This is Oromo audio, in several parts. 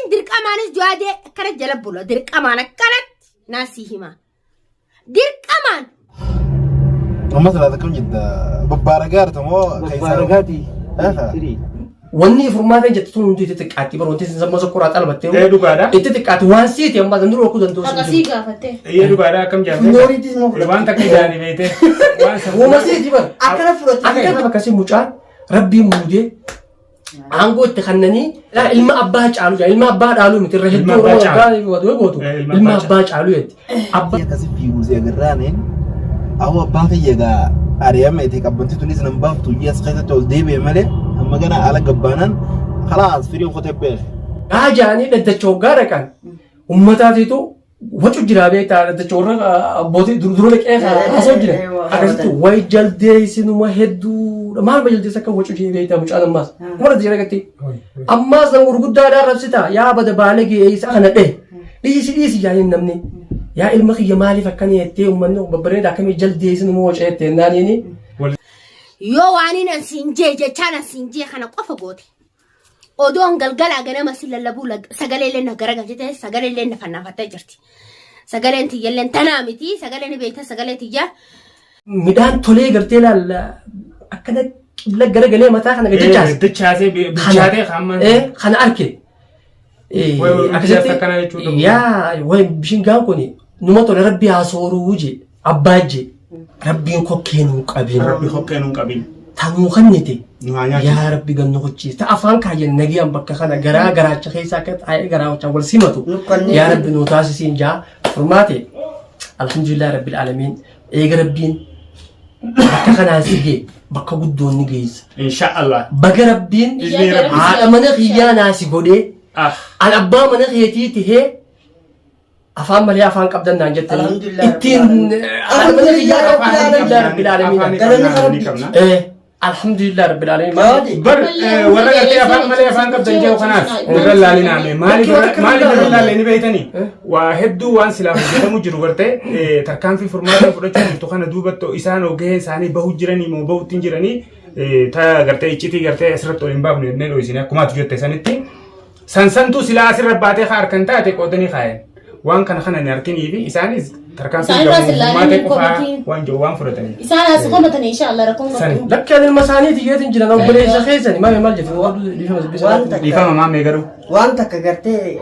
Jawaadeen dirqamaanis jawaadee akkana jala bula dirqamaan akkanatti naa sii hima. Dirqamaan. Amma silaa akkam jetta babbaaragaa jirta moo Babbaaragaati. Firii. Wanni furmaata jettu tun hundi itti xiqqaatti bara wanti isin samma sokoraa xalbattee Ee dhugaadha. itti xiqqaatti waan siiti amma danduruu rakkoo danda'u Haqa sun sii jiru. gaafattee. Ee dhugaadha akkam jaalle. Funyooriitis immoo fudhatte. Waan takka jaani beekte. Waan sana. Uuma siiti bara. Akkana fudhatte. Akka akkasii mucaan rabbiin muudee aangoo itti kennanii ilma abbaa caalu jaa ilma abbaa dhaaluu miti irra Ilma hedduu abbaa Oromoo caalu. waggaa gootu Eh, ilma ilma abbaa abbaa caalu jetti. Abbaa Akkasi fiiguusee agarraaneen awwa abbaa kiyya gaa ari'ameeti qabbanti tunis nan baaftu hojii as keessatti ol deebi'e malee amma gana ala gabbaanaan khalaas firiin kotee beeke. jaanii dhaddacha hoggaa dhaqan uummataatiitu wacu jira beektaa dhaddacha warra abbootii dura dhaqee haasoo jira. Akkasitti way jaldeessinuma hedduudha maal ma jaldeessa akka wacu jira beektaa mucaan ammaas. Kuma dhaddacha dhaqatti. Ammaas nama gurguddaadhaan rabsita yaa bada baalegee eessa kana dhee dhiisi dhiisi jaaniin namni. Yaa ilma kiyya maaliif akkana jettee uummanni babbareeda akkamii jaldeessinuma waca jettee naaniini. Yoo waan an siin jee jechaan an siin jee kana qofa goote. Odoon galgalaa ganama si lallabuu sagalee illee na garagalchite sagalee illee na fannaafattee jirti. Sagaleen tiyya illee tanaa miti sagalee ni beekta sagalee tiyya. Midhaan tolee gartee laalla akkana qibla garagalee mataa kana gadi dachaase. Dachaasee bilchaatee hamma. Kana arke. Wayi akkana jechuudha. Yaa wayi bishingaan kun numa tole rabbi haa sooruu je abbaa je rabbiin kokkee nuu qabin Rabbi hokkee nuun qabin. tanuu kannite Nu haa nyaachisu. yaa rabbi gannu kochiis ta afaan kaayyan nagiyaan bakka kana garaa garaacha keessa akka taa'ee garaachaa wal simatu Nu kanneen- yaa rabbi nuu taasisiin jaa furmaate alhamdulillah rabbil aalamiin eega rabbiin bakka kanaan si gee bakka guddoon ni geessa Inshaallah. baga rabbiin Izni rabbi. haadha mana kiyyaa naa si godhee Ah. an abbaa mana keetii tahee afaan malee afaan qabdan naan jettanii Alhamdulillah ittiin rabbil haadha mana kiyyaa Alhamdulillah alhamdulillah rabbil Afaan aalamiin Galanni qabna, ni rabbiiti. qabna. Alhamdulillah rabbil aalamiin Jawaadi. Bar warra gartee afaan malee afaan qabdan jedhu kanaaf irra laalinaame maaliif maaliif irra laalle ni beektanii waa hedduu waan silaa hojjetamu jiru gartee tarkaanfii furmaata fudhachuu jirtu kana duubattu isaan gahee isaanii bahu jiranii moo bahutti hin jiranii ta gartee iccitii gartee asirratti ol hin baafnu jennee dho'isine akkuma ati jette sanitti sansantuu silaa asirra baatee haa harkan taate qoodanii kaayan waan kana kana hin harkinii fi isaanis tarkaanfii Isaan irraa silaa furmaata inni qofaa komitiin. waan jiru waan fudhatanii. Isaan as komatanii inshallah rakkoon Sani. qabdu. Lakki ani ilma isaanii tiyyeetiin jiran obboleessa keessani maal maal jettu dhiifama dubbisa. Waan takka Dhiifama maamee garuu. waan takka gartee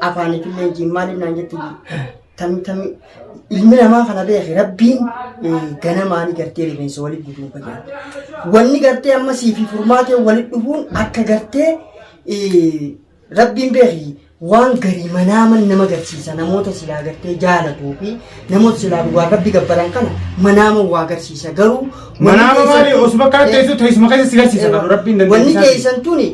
afaaniifillee jiin maaliif naan jettu tami tami ilmi namaa kana beeki rabbiin ganamaanii gartee rifeensa walitti guduunfa jira. Wanni gartee amma sii fi furmaatee walitti dhufuun akka gartee rabbiin beeki waan garii manaaman nama garsiisa namoota silaa gartee jaalatuu fi namoota silaa dhugaa rabbi gabbaran kana manaaman waa garsiisa garuu wanni Manaama keessan maali tun- osoo bakka teessu teessuma keessa si garsiisa kan rabbiin Wanni dandeessisaa. keessan tuni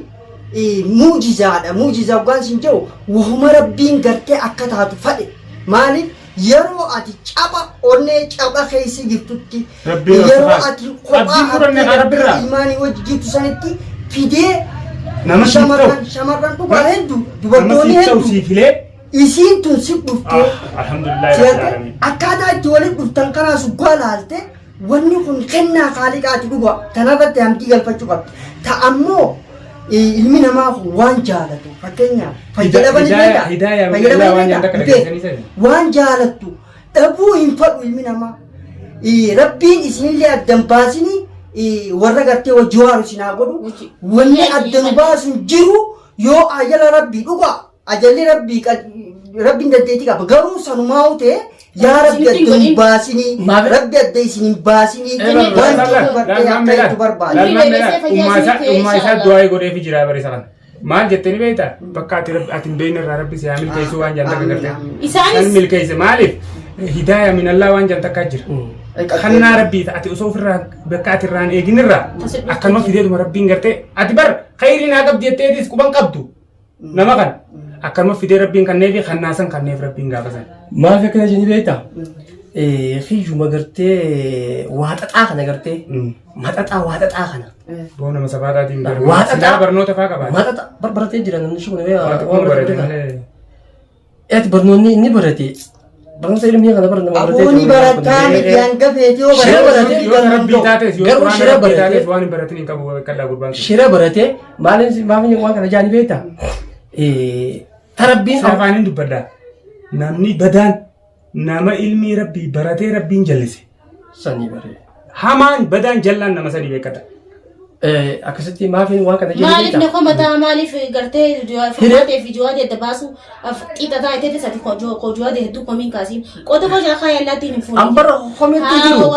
muujizaadha. Muujizaa waan sin jedhu wahuma rabbiin gartee akka taatu fadhe. Maaliif yeroo ati caba onnee caba keessa jirtutti Rabbiin ol yeroo si ati kophaa Abdiin muranne haftee Rabbirraa. gartee ilmaanii wajji jirtu sanitti fidee Nama siif ta'u. shamarran shamarran dhugaa hedduu Nama dubartoonni siif ta'u hedduu siif filee. isiin tun si dhuftee Ah, alhamdulillah rabbil Siyaate alamin. akkaataa itti walitti dhuftan kanaa suggaa laalte wanni kun kennaa kaaliqaati dhuga tanarratti hamdii galfachuu qabdi. Ta ammoo ilmi namaa kun waan jaalatu fakkeenyaaf fayyadaman Hidaaya- illee hidaaya fayyadaman waan illee nyaata dhageessanii sani. waan jaalattu dhabuu hin fadhu ilmi namaa. Rabbiin isinillee addan baasinii warra gartee wajji waaru isin haa godhu. Wanni addan baasu hin jiru yoo ajala rabbii dhugaa ajalli rabbii rabbiin dandeettii qaba garuu sanumaa ta'e yaa rabbi adda hin baasinii rabbi adda isin hin baasinii waan jiru bartee akka itti barbaade. Ummaa isaa du'aa godheefi jira barisa kana. Maal jettee ni beektaa? Bakka ati ati hin beekne irraa rabbi si haa milkeessu waan jaan takka gartee. Isaanis San milkeesse maaliif? Hidaaya minallaa waan jaan takka jira. Kannaa rabbii ati osoo ofirraa bakka ati irraa hin eegin irraa akkanuma fideetuma rabbiin gartee ati bar khayriin haa qabdi jetteetis quban qabdu nama kan akkanuma fidee rabbiin kanneefi kannaa san kanneef rabbiin gaafa san. Maaf akkana jenni beektaa? Kiyyuma gartee waa xaxaa kana gartee maxaxaa waa xaxaa kana. Boo nama safaadhaatiin Waa xaxaa. silaa barnoota faa qabaate. Maxaxaa barbaratee jira namni sun Waa xiqqoon barate malee. Ati barnoonni inni barate barnoota ilmii kana bara nama baratee Abooni barataa miti hanga feete yoo Shira barate barate, Yoo rabbii taates yoo Garuu quraana shira rabbii barate. taates waan hin baratin hin qabu kadhaa gurbaan sun. Shira barate maaliin maaf waan kana jaani beektaa? Tarabbiin Si afaaniin dubbadha. Namni badaan nama ilmii rabbii baratee rabbiin jallise. Sanii baree. Hamaan badaan jallaan nama sanii beekadha. Akkasitti maafiin waan kana jedhe Maaliif beektaa? na komataa maaliif gartee furmaatee fi jawaadee adda baasu xiixataa itteetis ati jawaadee hedduu komiin kaasiin qota koo jaa kaaya allaattiin hin fuune. An bara komitti jiru.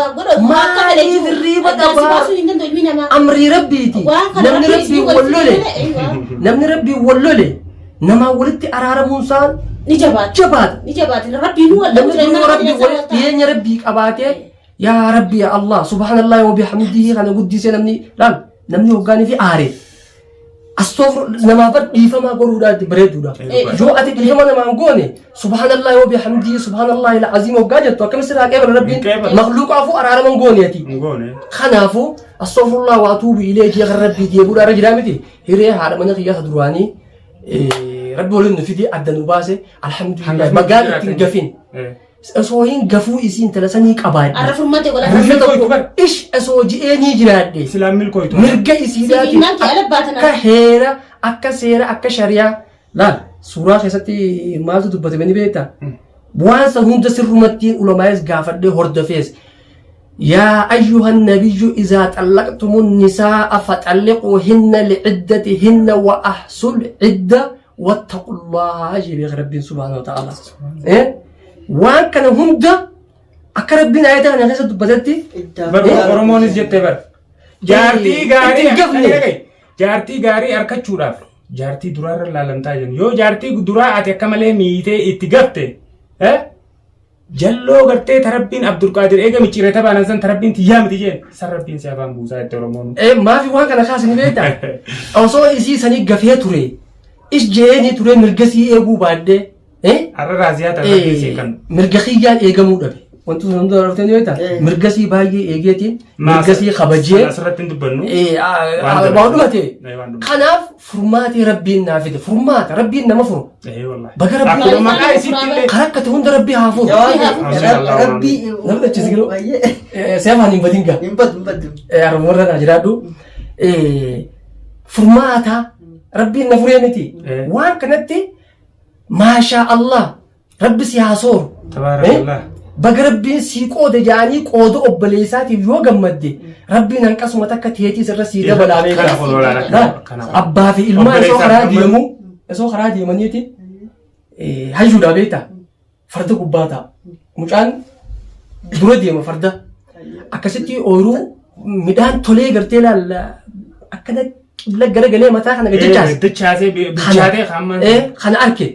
Maaliif hirriiba dhabaa? baasuu hin danda'u ilmi namaa. Amrii rabbiiti. Waan kana Namni rabbii rabbii wal lole. Namni rabbii wal lole. Namaa walitti araaramuun isaan Ni jabaata. jabaata. Ni jabaata. Rabbiin wal Namni duruu rabbii wal dhiyeenya rabbii qabaatee yaa rabbi yaa Allah subhaanallahi wa bihamdihi kana guddisee namni laal namni hoggaanii fi aare. Astoofur namaa bar dhiifamaa godhuudhaa itti bareeduudha. Yoo ati dhiifama namaan goone subhaanallahi wa bihamdihi subhaanallahi al-aziim hoggaa jettu akkamitti sirraa qeebala rabbiin Hin qeebalu. makluuqaafuu araarama hin goone ati. Hin goone. Kanaafuu astoofurullah waa tuubu ilee jee kan rabbii deebuudhaa irra jiraa miti hiree haadha mana kiyyaa isa duraanii rabbi waliin nu fidee adda nu baase alhamdulillah bagaan ittiin gafin osoo hin gafuu isii intala sanii qabaadhe Arra furmaate godha. guyya Milkooytu tokko bar. ish osoo ji'ee ni jiraadhe Silaan milkooytu. mirga isiidhaati Siif ilmaan kee ala baatan akka heera akka seera akka shariyaa laal suuraa keessatti maaltu dubbatame ni beektaa waan san hunda sirrumattiin ulamaayis gaafadhee hordofees يا أيها النبي إذا طلقتم النساء فطلقوهن لعدتهن وأحصوا العدة واتقوا الله جل ربي سبحانه وتعالى إيه؟ وان كان هند akka rabbiin ayata kana keessa dubbatetti Bar Oromoonis jettee bar. Jaartii gaarii Itti hin gafne. dhaga'i. Jaartii gaarii argachuudhaaf jaartii duraarra laalamtaa jiran. Yoo jaartii duraa ati akka malee miitee itti gafte eh, jalloo gartee tarabbiin Abdulqaadir eega micciiree tabaanan san tarabbiin tiyyaa miti jeen san rabbiin si afaan buusaa jette Oromoon. Maafi waan kana kaasni beektaa? Osoo isii sanii gafee ture is jeeni ture mirga sii eeguu baadhee Har'a raaziyaa tan rabbiin sii kan. mirga kiyyaan eegamuu dhabe. Wanti sun hunda dhufte ni beektaa? Mirga sii baay'ee eegeetiin mirga sii kabajee Asirratti hin dubbannu. waan Waan dhumate. Waan dhumate. Kanaaf furmaatee rabbiin naa fide furmaata rabbiin nama furu. Wallahi. Baga rabbiin Akkuma maqaa isiitti illee. karaa akka ta'e hunda rabbii haa furu. Rabbii. Namni achi si giru. Seefaan hin badin gaa. Hin badu hin badu. Armoorra naa jiraadhu. Furmaata rabbiin na furee miti. Waan kanatti maashaa Allah rabbi si haa sooru. Tabaarakallah. Baga rabbiin sii qoode jedhanii qooda obboleessaatiif yoo gammadde rabbiin hanqasuma takka teetii sirra sii dabalaa beekaa. Kana kun olaanaa. Kana. Abbaa fi ilmaan osoo karaa Obboleessaaf deemu osoo karaa deemaniiti hayyuudhaa beektaa farda gubbaa ta'a. Mucaan dura deema farda. Akkasitti ooyiruu midhaan tolee gartee laalla akkana qibla garagalee mataa kana gajachaase. Dachaasee bilchaatee hamma. Kana arke.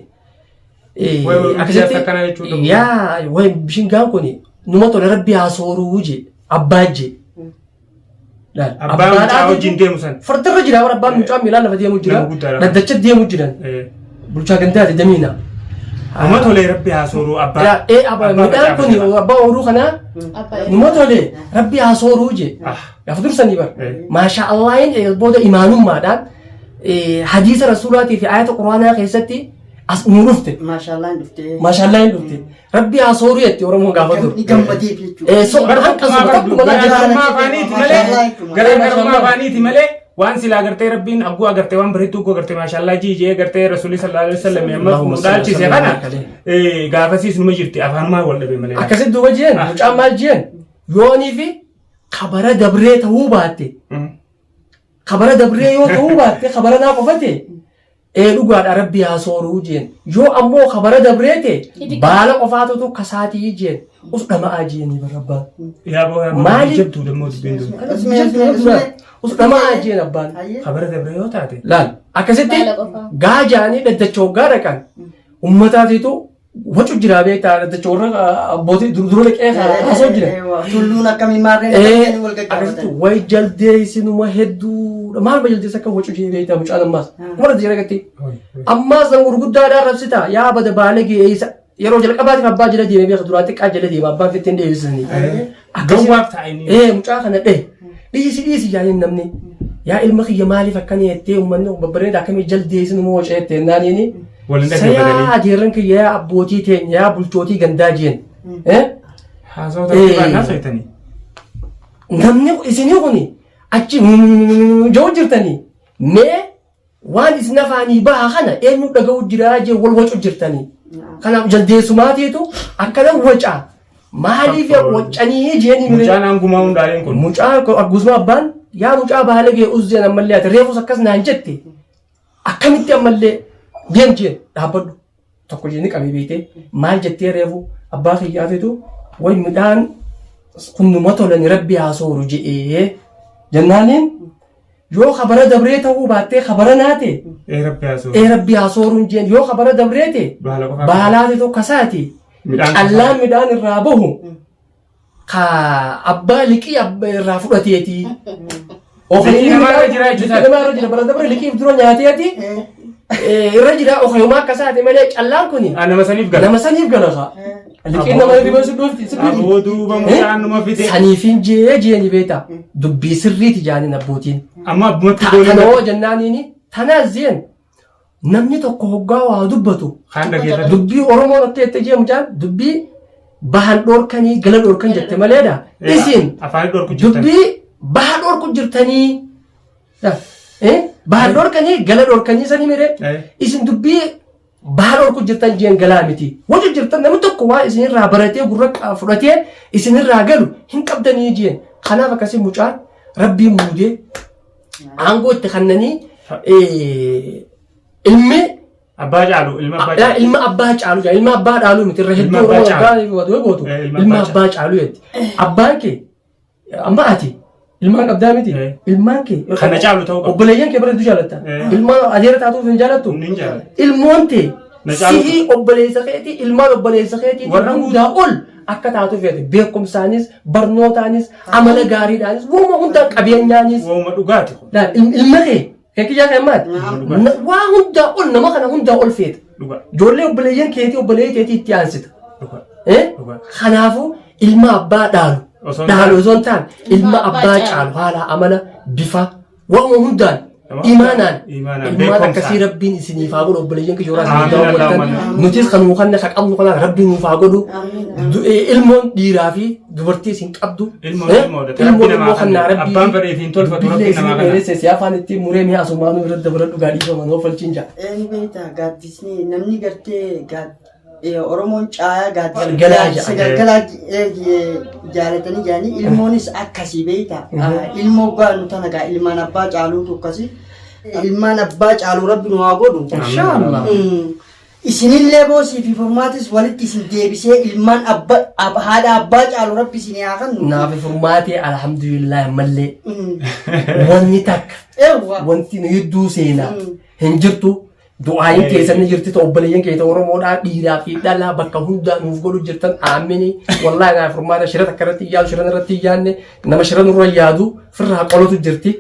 Wayi Akkasitti akkana jechuudha. yaa wayi bishingaan kun numa tole rabbi haa sooruu je abbaa je. Abbaa mucaa wajjin deemu san. Fardarra jira warra abbaan mucaa miilaan lafa deemu jira. Nama guddaadha. Dhaddacha deemu jiran. Bulchaa gandaati damiina. Numa tolee rabbi haa sooruu abbaa. Midhaan kun abbaa ooyiruu kanaa numa tole rabbi haa sooruu je. Gaafa dursanii bar. Maashaa Allaahin booda imaanummaadhaan hadiisa rasuulaatii fi ayata quraanaa keessatti as nu dhufte. Maashaallah hin dhuftee. Maashaa Allaahin dhufte. Rabbi haa sooruu jetti Oromoon gaafa dur. Ni gammadeef jechuudha. So hanqasuma takkuma laa Garaagarummaa afaaniiti malee garaagarummaa afaaniiti malee waan silaa gartee rabbiin agguu agartee waan bareedduu agguu agartee maashaallah jee gartee rasuulli sallallahu alaihi wasallam amma Allahumma salli dhaalchise ala kana sallam. gaafasiis numa jirti afaanumaa wal dhabe malee. Akkasitti duuba jeen mucaan maal jeen yoonii fi kabara dabree ta'uu baatte kabara dabree yoo ta'uu baatte kabara naa qofate ee dhugaadha rabbi haa sooruu jeen yoo ammoo kabara dabree ta'e baala qofaatutu kasaatii jeen us dhama'aa jeenii bara abbaan. Yaa boo yaa boo Maali? jabduu dammoo dubbiin dubbii. Usmee usmee usmee. Us dhama'aa jeen abbaan. Kabara dabree yoo taate. Laal akkasitti Baala qofaa. gaajaanii dhaddacha hoggaa dhaqan uummataatiitu wacu jiraa beektaa dhaddacha warra abbootii dura dhaqee haasoo jira. Tulluun akkamii maarreen akkamiin wal Akkasitti gaggaafatan. way jaldeessinuma hedduudha. Maal ba jaldeessa akka wacu jee beektaa mucaan ammaas. Kuma jira gatti. Ammaas nama gurguddaadhaan rabsita yaa bada baalagee eessa yeroo jalqabaatiif abbaa jala deeme beeka duraan xiqqaa jala deema abbaan fittiin deebisanii. Gowwaaf taa'anii. Mucaa kana dhee dhiisi dhiisi jaaniin namni yaa ilma kiyya maaliif akkana jettee uummanni babbareeda akkamii jaldeessinuma waca jettee naaniini. Waliin dhaggeeffatanii. Sayaa adeerran kiyya yaa abbootii teenya yaa bulchootii gandaa jeen. Haasawaa tartiibaan haasawitanii. Namni isinii kuni achi jiru jirtanii mee Waan isin afaanii baha kana eenyu dhaga'u jiraa jee wal wacu jirtanii. Kanaaf jaldeessumaatiitu akkana waca. Maaliif wacanii jeeni miree. Mucaan hangumaa hundaaleen kun. Mucaa akkasuma abbaan yaa mucaa baalagee uzzeen ammallee ati reefus akkas naan jette akkamitti ammallee deem jeen dhaabbadhu tokko jeeni qabee beekte maal jettee reefu abbaa kiyyaatitu way midhaan kunnuma tolani rabbi haa sooru je'ee jennaaniin yoo kabara dabree ta'uu baattee kabara naate Ee rabbi haa sooru. ee rabbi haa sooruun jeen yoo kabara dabree ta'e Baala qofaa. baalaati tokko kasaati Midhaan callaan midhaan irraa bahu ka abbaa liqii irraa fudhateeti. Liqii namaa irra jira jechuudha. Liqii namaa irra jira bara dabre liqiif dura nyaateeti irra jira okayumaa akka isaati malee callaan kuni Ah, nama saniif gala. nama saniif gala kaa. Liqiin nama irra si dhufti si dhufti. Aboo duuba mucaan numa fide. Saniifin jee jeeni beektaa dubbii sirriiti jaaniin abbootiin. Amma abbumatti goolii. Tanoo jennaaniini tanaas jeen namni tokko hoggaa waa dubbatu Kaan dhageeffatu. dubbii Oromoon akka jette jee mucaan dubbii bahan dhorkanii gala dhorkan jette maleedha. Isin Afaan dhorku jirtan. dubbii baha dhorku jirtanii baha dhorkanii gala dhorkanii sanii mire isin dubbii baha dhorku jirtan jeen galaa miti. Wacu jirtan namni tokko waa isinirraa baratee gurra fudhatee isinirraa galu hin qabdanii jeen. Kanaaf akkasii mucaan rabbiin muudee aangoo itti kennanii ilmi Abbaa caalu ilma abbaa caalu. Ilma abbaa caalu jedha. Ilma abbaa dhaaluu miti irra Ilma hedduu abbaa Oromoo caalu. abbaa gootu. Eh, ilma Ilma abbaa abbaa caalu jetti. Abbaan kee amma ati ilmaan qabdaa miti. Eh. Ilmaan kee Kana caalu ta'uu qaba. Obboleeyyan kee bara hedduu jaalatta. Eh. Ilmaan adeera taatuuf hin jaalattu. Nin jaalladha. Ilmoon tee Na caalu sihii obboleessa keetii ilmaan obboleessa keetii Warra hundaa ol akka taatuuf feete beekumsaanis barnootaanis amala gaariidhaanis waanuma hundaan qabeenyaanis Waanuma dhugaati kun. Laal, ilma kee keekiyyaa kan maati waa hundaa ol nama kana hundaa ol feeta Dhuga. ijoollee obboleeyyan keetii obboleeyyan keetii itti aansita Dhuga. Eh? Dhuga. Kanaafuu ilma abbaa dhaalu Osoo hin dhaalu taane. osoo hin taane ilma abbaa abbaa caalu. caalu haala amala bifa waanuma hundaan Nama imaanaan imaanaan, ilmaan beekumsaan. akkasii rabbiin isiniif haa godhu obboleeyyan kiyya horaa Amiin, isin daawwattan Allahumma. nutis kan nuu kanne ka qabnu kanaan rabbiin nuuf haa godhu Amiin. Ilmoon dhiiraa fi dubartii isin qabdu Ilmoon eh, ilmoodha. ilmoon Rabbi ilmoo namaa kannaa kenna. rabbii Abbaan fedhe ittiin tolfatu dubbillee rabbi isinii namaa kenna. dheeresse si afaan ittiin muree mi'a asumaanuu irratti dabaladhu gaadhiifama noo falchiin ja'a. Een beektaa gaaddisni namni gartee Oromoon caayaa gaaddisa Galgalaa gaaddisa jedha. galgalaa jaalatanii jedhanii ilmoonis akkasii beektaa ilmoo gaanu tana gaa ilmaan abbaa caaluutu akkasii ilmaan abbaa caaluu rabbi nu haa godhu. Inshaallah. Isinillee boosii fi furmaatis walitti isin deebisee ilmaan abba haadha abbaa caalu rabbi isin haa kennu. Naaf furmaatee alhamdulillah mallee wanni takka Eewwa. wanti nu hedduu seenaa hin jirtu. Du'aayin keessan ni jirti ta'u obboleeyyan keessa Oromoodhaa dhiiraa fi dhalaa bakka hundaa nuuf godhu jirtan aamini wallaahi naaf furmaata shira takka irratti yaadu shira irratti hin yaadne nama shira nurra yaadu firraa qolatu jirti.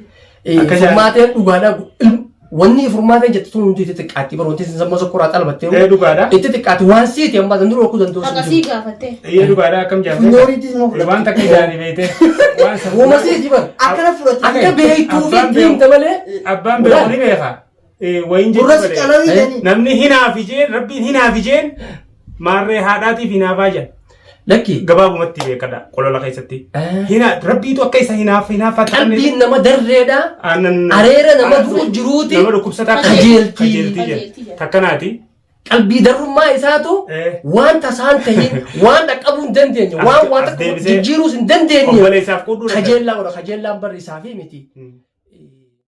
Akka jaan- Furmaateen dhugaadhaa wanni furmaateen jettu tun hundi itti xiqqaatti bara wanti isin samma sokkoraa xalbattee Ee dhugaadha. itti xiqqaatti waan siiti amma danduruu okkuu danda'u sun Akkasii jiru. gaafattee. Ee dhugaadha akkam jaartee. Funyooriitis immoo fudhatte. Waan takka ijaanii beekte. Waan sana- Uuma siiti bara. Akkana fudhatte. Akka beektuu fi Abbaan itti himte malee. Abbaan beeku ni beeka. Wayin Gurra jechuudha. si calarii jedhanii. Namni hinaafi jeen rabbiin hinaafi jeen maarree haadhaatiif hinaafaa jedha. Lakki Gabaabumatti beekadha qolola keessatti. Hina rabbiitu akka isa hinaaf hinaafaatti qalbiin nama darreedha. Aannan Areera nama du'u jiruuti. Nama dhukkubsataa Qajeeltii. Qajeeltii Qajeeltii jedha. jedha. Takkanaati. Qalbii darrummaa isaatu Eh. waan tasaan tahin waan dhaqqabuu hin dandeenye As- waan waa as takka deebisee jijjiiruus hin dandeenye Obboleessaaf quudhuu danda'a. kajeellaa godha kajeellaan barri isaa fi miti.